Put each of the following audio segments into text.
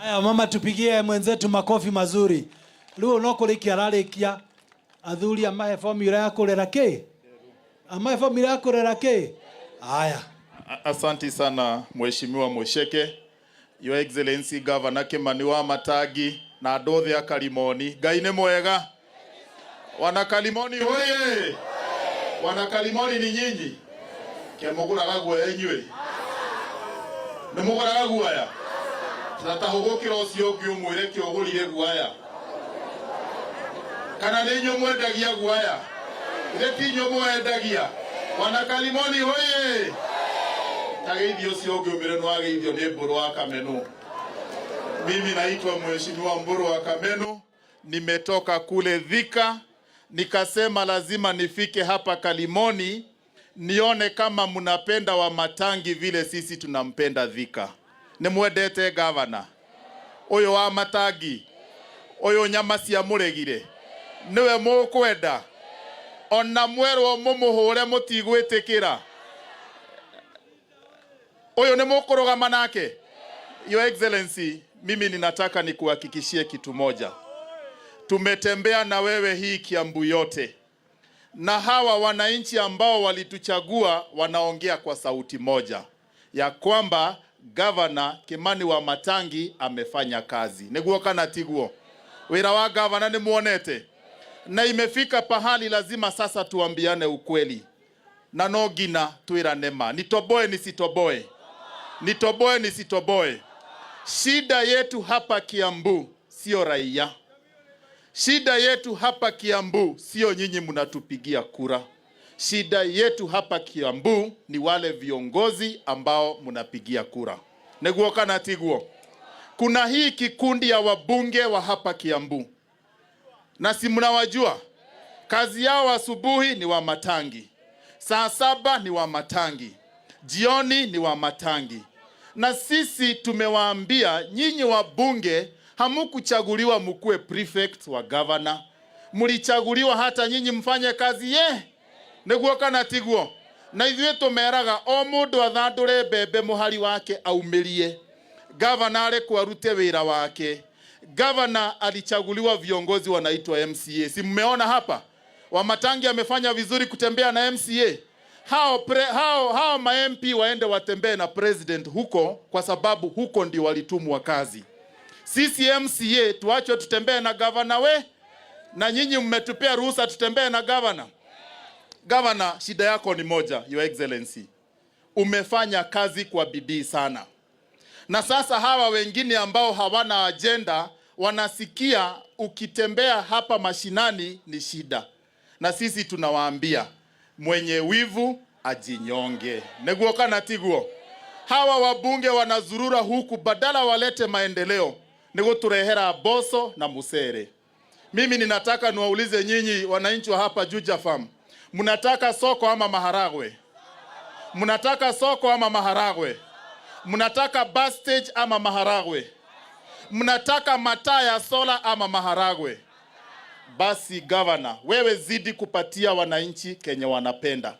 Haya mama, tupigie mwenzetu makofi mazuri. Rĩu no kũrĩkia ararĩkia athuri amahe formula ya kũrera kĩ, amahe formula ya kũrera kĩ. Haya. Asanti sana, Mheshimiwa Musheke, Your Excellency Governor Kimani Wamatangi na andũ othe a Kalimoni. Ngai nĩ mwega. Wana Kalimoni hoye! Wana Kalimoni ni nyinyi? Ke mũgũraga guoya inyuĩ? Nĩ mũgũraga guoya? Ta tahũgũkĩra ũcio ũngĩ ũmwĩre kĩ ũgũrire guoya. Kana nĩ inyuĩ mwendagia guoya? Ithe ti inyuĩ mwendagia? Wana Kalimoni hoye! Ta geithio ũcio ũngĩ ũmĩre nĩ wageithio nĩ Mbũrũ wa Kameno. Mimi naitwa Mheshimiwa Mburu wa Kameno, nimetoka kule Thika, nikasema lazima nifike hapa Kalimoni nione kama mnapenda Wamatangi vile sisi tunampenda Thika. Nĩ mwendete gavana ũyũ wa Matangi, ũyũ nyama cia mũregire, nĩwe mũkwenda ona mwerwo mũmũhũre mũtigwĩtĩkĩra. Ũyũ nĩ mũkũrũgama nake. Your Excellency, mimi ninataka nikuhakikishie kitu moja. Tumetembea na wewe hii Kiambu yote, na hawa wananchi ambao walituchagua wanaongea kwa sauti moja ya kwamba Governor Kimani Wamatangi amefanya kazi. Niguo kana tiguo? Wira wa governor ni muonete, na imefika pahali lazima sasa tuambiane ukweli na no ngina twirane ma. Nitoboe nisitoboe? Nitoboe nisitoboe? Shida yetu hapa Kiambu sio raia. Shida yetu hapa Kiambu sio nyinyi mnatupigia kura. Shida yetu hapa Kiambu ni wale viongozi ambao mnapigia kura. Niguo kana tiguo? Kuna hii kikundi ya wabunge wa hapa Kiambu, na si mnawajua, kazi yao asubuhi ni Wamatangi, saa 7 ni Wamatangi, jioni ni Wamatangi. Na sisi tumewaambia nyinyi wabunge hamukuchaguliwa mkuwe prefect wa governor, mlichaguliwa hata nyinyi mfanye kazi ye niguo kana tiguo. Na ithuĩ tumeraga o mũndũ athandũre mbembe mũhari wake aumirie, gavana arekwo arute wĩra wake. Gavana alichaguliwa viongozi wanaitwa MCA, si mmeona hapa Wamatangi amefanya vizuri kutembea na MCA. Hao ma MP waende watembee na president huko, kwa sababu huko ndio walitumwa kazi. Sisi MCA tuachwe tutembee na gavana we, na nyinyi mmetupea ruhusa tutembee na gavana. Gavana, shida yako ni moja, Your Excellency, umefanya kazi kwa bidii sana, na sasa hawa wengine ambao hawana agenda wanasikia ukitembea hapa mashinani ni shida, na sisi tunawaambia mwenye wivu ajinyonge. Niguo kana tiguo? Hawa wabunge wanazurura huku, badala walete maendeleo ni guturehera mboco na musere. Mimi ninataka niwaulize nyinyi wananchi wa hapa Juja Farm, mnataka soko ama maharagwe? Mnataka soko ama maharagwe? Mnataka bus stage ama maharagwe? Mnataka mataa ya sola ama maharagwe? Basi governor, wewe zidi kupatia wananchi kenye wanapenda,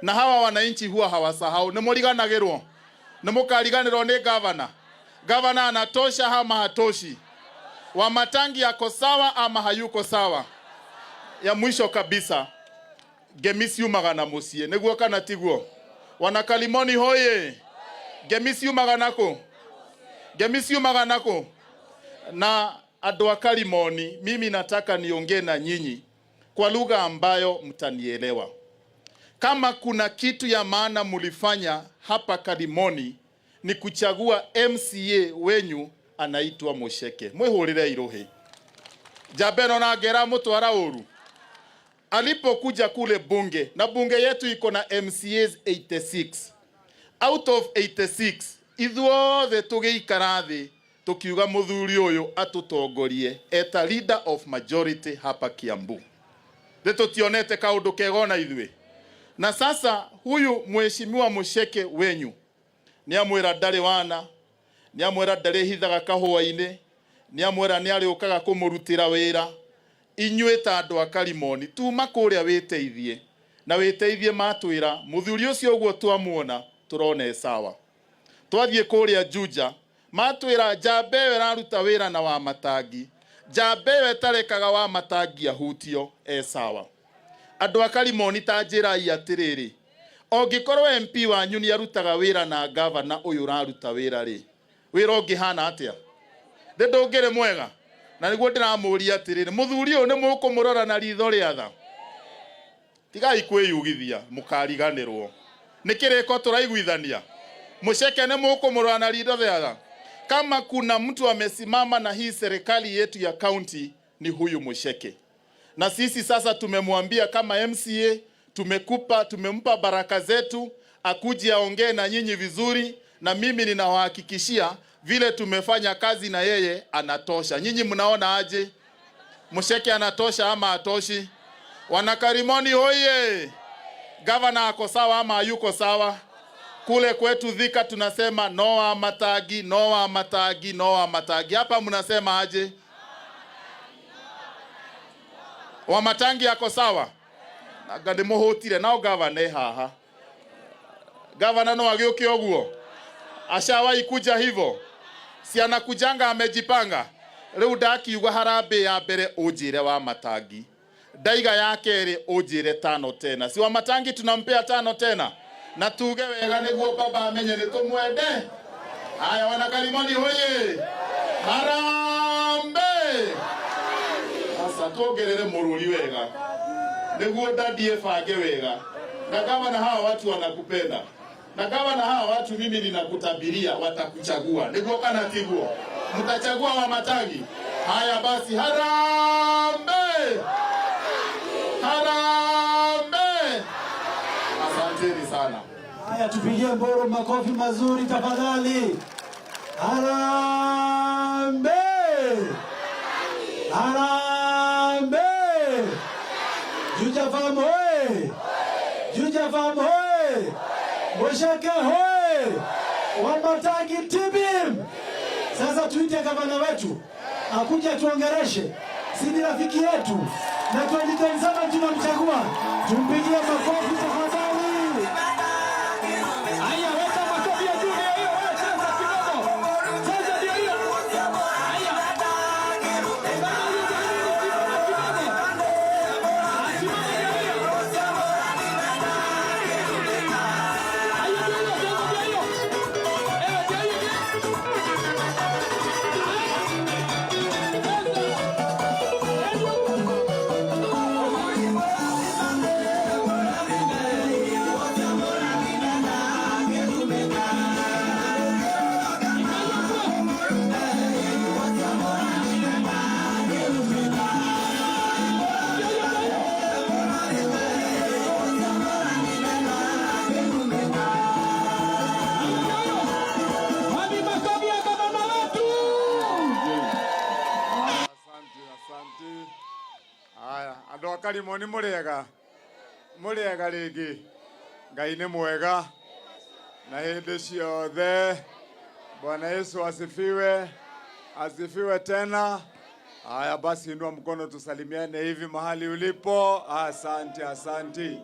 na hawa wananchi huwa hawasahau. Nĩ mũriganagĩrwo, nĩ mũkariganĩrwo nĩ governor. Governor anatosha ama hatoshi? Wamatangi yako sawa ama hayuko sawa? Ya mwisho kabisa, ngemi ciumaga na muciĩ, nĩguo kana tiguo? Wana Kalimoni hoye! Ngemi ciumaga nakũ? Ngemi ciumaga nakũ? Na andũ a Kalimoni, mimi nataka niongee na nyinyi kwa lugha ambayo mtanielewa. Kama kuna kitu ya maana mulifanya hapa Kalimoni ni kuchagua MCA wenyu anaitwa Musheke. Mwihurire iruhi njamba ĩno na ngera mutwara uru alipokuja kule bunge, na bunge yetu iko na MCAs 86 out of 86, ithuothe tũgĩikara thĩ tukiuga muthuri uyu atutongorie eta leader of majority hapa Kiambu. Thĩ tutionete kaundu kega ona ithuĩ. Na sasa huyu mheshimiwa Musheke wenyu nĩ amwĩra ndarĩ wana, nĩ amwĩra ndarĩhithaga kahũa-inĩ, nĩ amwĩra nĩ arĩũkaga kũmũrutĩra wĩra. Inyuĩ ta andũ a Karimoni tuma kũrĩa wĩteithie na wĩteithie, matwĩra mũthuri ũcio ũguo twamuona tũrona e sawa. Twathiĩ kũrĩa Juja. Matwĩra njamba ĩyo ĩraruta wĩra na wa matangi, njamba ĩyo ĩtarekaga wa matangi ahutio e sawa. Andũ a Karimoni, ta njĩrai atĩrĩrĩ, ũngĩkorwo MP wanyu nĩ arutaga wĩra na gavana ũyũ ũraruta wĩra rĩ, wĩra ũngĩhana atĩa? Thĩ ndũngĩrĩ mwega? Na nĩguo ndĩramũria atĩrĩrĩ, mũthuri ũyũ nĩ mũkũmũrora na ritho rĩa tha? Tigai kwĩyugithia, mũkariganĩrwo. Nĩ kĩrĩko tũraiguithania? Mũceke nĩ mũkũmũrora na ritho rĩa tha? Kama kuna mtu amesimama na hii serikali yetu ya county ni huyu Musheke. Na sisi sasa tumemwambia kama MCA, tumempa baraka zetu akuje aongee na nyinyi vizuri, na mimi ninawahakikishia vile tumefanya kazi na yeye anatosha. Nyinyi mnaona aje? Musheke anatosha ama atoshi? Wanakarimoni hoye! Gavana ako sawa ama hayuko sawa? Kule kwetu Thika tunasema noa matagi, noa matagi, noa matagi. Hapa mnasema aje? Wamatangi ako sawa? Anga ndimuhutire nao gavana e haha. Gavana no agĩũke ũguo? Ashawahi kuja hivyo? Si anakujanga amejipanga? Rĩu ndakiuga harambee ya mbere ũnjĩre wa matangi, ndaiga ya kerĩ ũnjĩre tano tena. Si wa matangi tunampea tano tena, na tuge wega nĩguo baba amenye nĩ tũmwende. Haya, wanakarimoni hoye! Harambee! Sasa tuongerere mũrũri wega nĩguo ndadi ebange wega. Na gavana, hawa watu wanakupenda, na gavana, hawa watu mimi ninakutabiria watakuchagua. Nĩguo kana tiguo? Mtachagua Wamatangi? Haya basi, harambee! Harambee! Asanteni sana. Haya, tupigie Mburu makofi mazuri tafadhali. Harambee! Harambee! Juja Farm hoye! Juja Farm hoye! Musheke hoye! Wamatangi tibim! Sasa tuite gavana wetu akuja tuongereshe, si ni rafiki yetu, na 2027 tunamchagua. Tumpigie makofi tafadhali. Haya, weka makofi ya juu, ndio hiyo. Wewe cheza kidogo, cheza, ndio hiyo. Haya, bana, hiyo jamani, simama kidogo. Simama, ndio hiyo. Haya, ndio hiyo, cheza, ndio hiyo. Ewe, ndio hiyo, ndio hiyo. Wapi makofi ya gavana wetu? Asante, asante. Haya, andũ a Karimoni mũrĩega? Mũrĩega rĩngĩ? Ngai nĩ mwega na hĩndĩ ciothe. Bwana Yesu asifiwe, asifiwe tena. Haya basi, inua mkono tusalimiane hivi mahali ulipo. Asante, asante.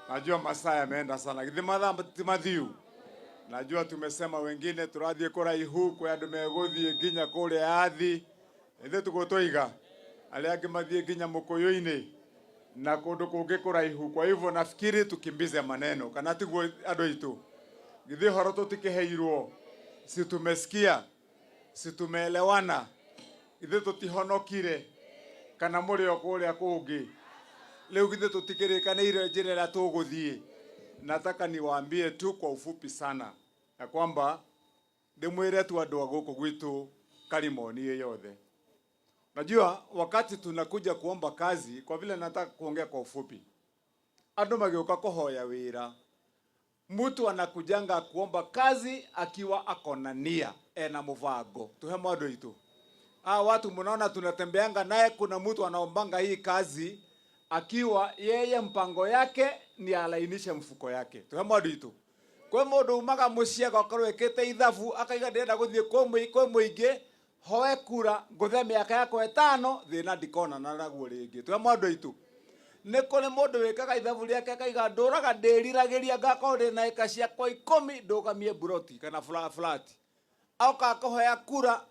Najua masaa yameenda sana, githĩ mathaa ti mathiu? Najua tumesema wengine turathiĩ kũraihu, kwĩ andũ megũthiĩ nginya kũrĩa Athi, ithuĩ tũgũtũiga arĩa angĩ mathiĩ nginya Mũkũyũ-inĩ na kũndũ kũngĩ kũraihu. Kwa hivyo nafikiri tukimbize maneno, kana tiguo andũ aitũ? Githĩ horo tũtikĩheirwo? Si tumesikia? Si tumeelewana? Ithuĩ tũtihonokire kana mũrĩ o kũrĩa kũngĩ? Rĩu githĩ tũtikĩrĩkanĩire njĩra ĩrĩa tũgũthiĩ? Nataka niwaambie tu kwa ufupi sana ya kwamba ndĩmwĩre tu andũ a gũkũ gwitũ Karimoni ĩ yothe. Najua wakati tunakuja kuomba kazi, kwa vile nataka kuongea kwa ufupi, andũ magĩũka kũhoya wĩra, mtu anakujanga kuomba kazi akiwa akona nia, ena mũbango. Tuhe mwandũ itu ah, watu mnaona tunatembeanga naye, kuna mtu anaombanga hii kazi akiwa yeye mpango yake ni alainishe mfuko yake. Tuhe mwandũ itu kwĩ mũndũ umaga mũciĩ agakorwo ĩkĩte ithabu akaiga ndĩrenda gũthiĩ kwĩ mũingĩ hoe kura ngũthe mĩaka yakwa ĩtano thĩna ndikonana naguo rĩngĩ. Tuhe mwandũ aitũ, nĩ kũrĩ mũndũ wĩkaga ithabu rĩake akaiga ndũraga ndĩriragĩria ngakorwo ndĩ na ĩka ciakwa 10 ndũgamie buroti kana flati. Oka kũhoya kura,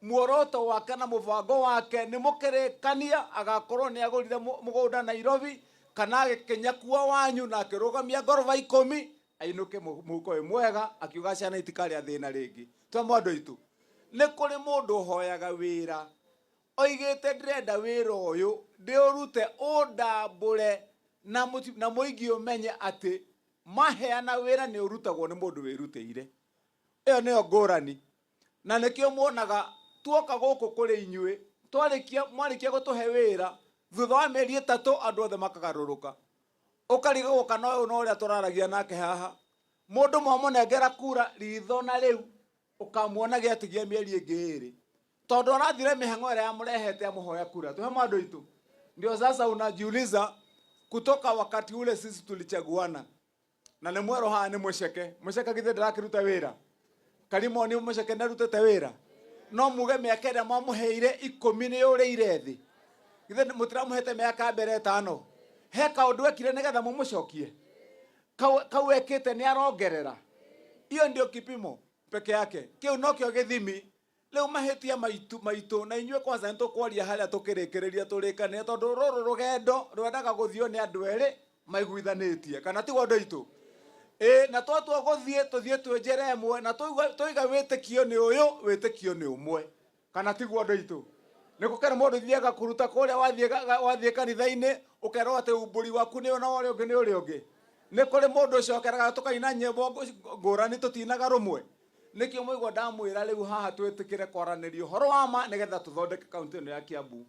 muoroto wake na mũbango wake nĩ mũkĩrĩkania agakorwo nĩ agũrire mũgũnda Nairobi kana agĩkinyakua wanyu na akĩrũgamia ngoroba 10 ainũke mũhuko wĩ mwega, akiuga ciana itikarĩa thĩna rĩngĩ. Twamwe andũ aitũ, nĩ kũrĩ mũndũ ũhoyaga wĩra oigĩte ndĩrenda wĩra ũyũ ndĩũrute ũndambũre na mũingĩ ũmenye atĩ maheana wĩra nĩ ũrutagwo nĩ mũndũ wĩrutĩire. Ĩyo nĩyo ngũrani, na nĩkĩo muonaga tuoka gũkũ kũrĩ inyuĩ twarĩkia mwarĩkia gũtũhe wĩra thutha wa mĩeri 3 andũ othe makagarũrũka, ũkarigagwo kana ũyũ no ũrĩa tũraragia nake haha. Mũndũ mwamũnengera kura ritho na rĩu ũkamuona gĩatigia mĩeri ĩngĩ 2 tondũ arathire mĩhang'o ĩrĩa yamũrehete amũhoya kura. Tũhe andũ aitũ, ndio sasa unajiuliza kutoka wakati ule sisi tulichaguana na nĩ mwerũ haha nĩ mũceke mũceke githĩ ndarakĩruta wĩra Karimoni mũceke ndarutĩte wĩra no muge mĩaka ĩrĩa mwamũheire 10 nĩ yũrĩire thĩ, githĩ mũtiramũhete mĩaka mbere 5 he kaũndũ ekire nĩgetha mũmũcokie kau ekĩte nĩ arongerera. Iyo ndio kipimo peke yake, kĩu nokĩo gĩthimi. Rĩu mahĩtia maitũ na inyuĩ kwanza nĩtũkwaria harĩa tũkĩrĩkĩrĩria tũrĩkanie tondũ rũrũ rũgendo rwendaga gũthio nĩ andũ erĩ maiguithanĩtie kana tiguo andũ aitũ? Ĩ na twatua gũthiĩ tũthiĩ twĩ njĩra ĩmwe na tũiga wĩtĩkio nĩ ũyũ, wĩtĩkio nĩ ũmwe kana tiguo andũ aitũ? Nĩ gũkĩra mũndũ thiaga kũruta kũrĩa wathiĩ kanitha-inĩ ũkerwo atĩ umbũri waku nĩ ũyũ na ũrĩa ũngĩ nĩ ũrĩa ũngĩ. Nĩ kũrĩ mũndũ ũcokeraga tũkaina nyĩmbo ngũrani tũtinaga rũmwe. Nĩkĩo mũigua ndamwĩra rĩu haha twĩtĩkĩre kwaranĩria ũhoro wa ma nĩgetha tũthondeke kaũntĩ ĩno ya Kiambu.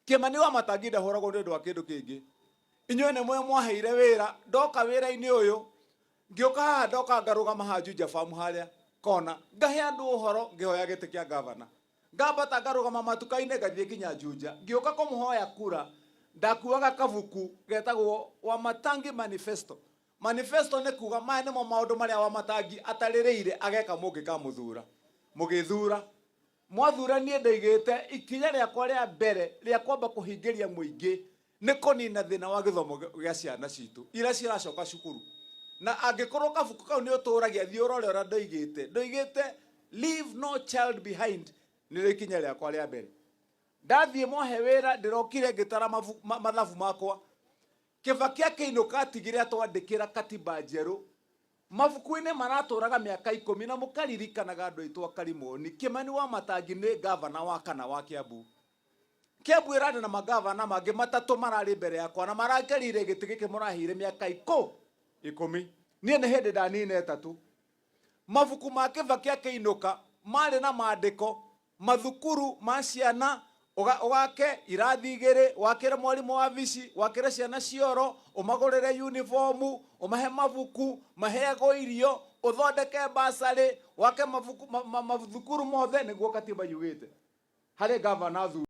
Kĩmani wa Matangi ndahũragwo nĩ ũndũ wa kĩndũ kĩngĩ. Inyuĩ nĩ mwe mwaheire wĩra, ndoka wĩra-inĩ ũyũ ngĩũka haha ndoka ngarũgama haha Juja Farm harĩa kona ngahe andũ ũhoro ngĩhoya gĩtĩ kĩa gavana, ngambata ngarũgama matuka-inĩ ngathiĩ nginya Juja ngĩũka kũmũhoya kura ndakuaga kabuku getagwo Wamatangi Manifesto. Manifesto nĩ kuga maya nĩmo maũndũ marĩa Wamatangi atarĩrĩire ageka mũngĩkamũthura. Mũgĩthura mwathura niĩ ndaigĩte ikinya rĩakwa rĩa mbere rĩa kwamba kũhingĩria mũingĩ nĩ kũnina thĩna wa gĩthomo gĩa ciana citũ iria ciracoka cukuru. Na angĩkorwo kabuku kau nĩ ũtũragia thiĩ ũrore ũrĩa ndoigĩte, ndoigĩte leave no child behind nĩrĩo ikinya rĩakwa rĩa mbere. Ndathiĩ mwahe wĩra ndĩrokire ngĩtara mathabu makwa. Kĩbaki akĩinũka atigire atwandĩkĩra katiba njerũ. Mabuku-inĩ maratũraga mĩaka 10 na mũkaririkanaga andũ aitũ a Karimoni. Kĩmani wa Matangi nĩ gavana wa kana wa Kiambu. Kiambu ĩrarĩ na magavana mangĩ matatũ mararĩ mbere yakwa na marangarire gĩtĩ gĩkĩ mũraheire mĩaka 10. Niĩ nĩ hĩndĩ ndanina 3. Mabuku ma Kĩbaki akĩinũka marĩ na maandĩko mathukuru ma ciana ũgake irathi 2 wakĩre mwarimũ wa vici wakĩre ciana cioro ũmagũrĩre uniformu ũmahe mabuku maheagwo irio ũthondeke basarĩ wake mabuku mathukuru mothe nĩguo katiba yugĩte harĩ gavana thu.